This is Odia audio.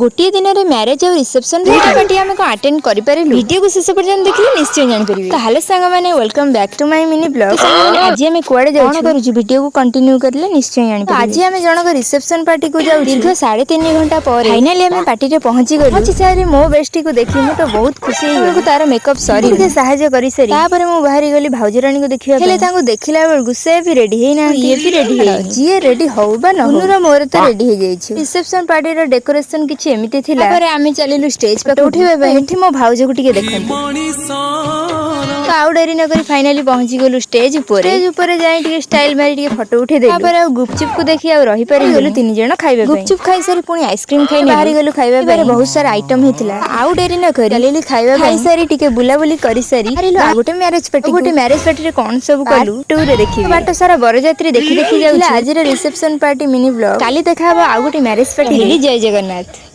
ଗୋଟିଏ ଦିନରେ ମ୍ୟାରେଜ୍ ଆଉ ରିସେପସନ୍, ଦୁଇଟା ପାର୍ଟି ଆମେ କଣ ଆଟେଣ୍ଡ କରିପାରିଲୁ? ଭିଡ଼ିଓକୁ ଶେଷ ପର୍ଯ୍ୟନ୍ତ ଦେଖିଲେ ନିଶ୍ଚୟ ଜାଣିପାରିବେ। ତ ହ୍ୟାଲୋ ସାଙ୍ଗମାନେ, welcome back to my mini vlog। ସାଙ୍ଗମାନେ, ଆଜି ଆମେ କୁଆଡ଼େ ଯାଉଛୁ, କଣ କରୁଛୁ, ଭିଡ଼ିଓକୁ କଣ୍ଟିନ୍ୟୁ କରିଲେ ନିଶ୍ଚୟ ଜାଣିପାରିବେ। ଆଜି ଆମେ ଜଣଙ୍କ ରିସେପସନ୍ ପାର୍ଟିକୁ ଯାଉଛୁ। ଦୀର୍ଘ 3.5 ଘଣ୍ଟା ପରେ ଫାଇନାଲି ଆମେ ପାର୍ଟିରେ ପହଞ୍ଚି ଗଲୁ। ପହଞ୍ଚି ସାରି ମୋ ବେଷ୍ଟିକୁ ଦେଖି ମୁଁ ତ ବହୁତ ଖୁସି ହେଇଗଲି। ତାର ମେକଅପ୍ ସରି ଟିକେ ସାହାଯ୍ୟ କରିସାରି ତାପରେ ମୁଁ ବାହାରି ଗଲି ଭାଉଜରାଣୀକୁ ଦେଖିବା। ହେଲେ ତାଙ୍କୁ ଦେଖିଲା ବେଳକୁ ସେ ବି ରେଡି ହେଇନାହାନ୍ତି, ଇଏ ବି ରେଡି ହେଇନି। ଯିଏ ରେଡି ହଉ ବା ନ ହଉ, ମୋର ତ ରେଡି ହେଇଯାଇଛି। ରିସେପସନ ପାର୍ଟିର ଡେକୋରେସନ କିଛି ଏମିତି ଥିଲା। ତାପରେ ଆମେ ଚାଲିଲୁ ଷ୍ଟେଜ ପାଖକୁ ଉଠିବା ପାଇଁ। ଏଠି ମୋ ଭାଉଜକୁ ଟିକେ ଦେଖନ୍ତୁ। ତ ଆଉ ଡେରି ନ କରି ଫାଇନାଲି ପହଞ୍ଚି ଗଲୁ ଷ୍ଟେଜ ଉପରେ। ଷ୍ଟେଜ ଉପରେ ଯାଇ ଟିକେ ଷ୍ଟାଇଲ ମାରି ଟିକେ ଫଟୋ ଉଠେଇ ଦେଲୁ। ତାପରେ ଆଉ ଗୁପଚୁପ୍ କୁ ଦେଖି ଆଉ ରହିପାରି ଗଲୁ ତିନି ଜଣ ଖାଇବା ପାଇଁ। ଗୁପଚୁପ୍ ଖାଇସାରି ପୁଣି ଆଇସ୍କ୍ରିମ ଖାଇ ବାହାରି ଗଲୁ ଖାଇବା ପାଇଁ। ବହୁତ ସାରା ଆଇଟମ ହେଇଥିଲା। ଆଉ ଡେରି ନ କରି ଚାଲିଲି ଖାଇବା। ଖାଇସାରି ଟିକେ ବୁଲାବୁଲି କରିସାରି ବାହାରିଲୁ ଆଉ ଗୋଟେ ମ୍ୟାରେଜ ପାର୍ଟି। ଗୋଟେ ମ୍ୟାରେଜ ପାର୍ଟିରେ କଣ ସବୁ କଲୁ, ଟୁରେ ଦେଖିବି। ବାଟ ସାରା ବରଯାତ୍ରୀ ଦେଖି ଦେଖି ଯାଉଛି। ଆଜିର ରିସେପସନ ପାର୍ଟି ମିନି ବ୍ଲଗ। କାଲି ଦେଖା ହବ ଆଉ ଗୋଟେ ମ୍ୟାରେଜ ପାର୍ଟି। ଜୟ ଜଗନ୍ନାଥ।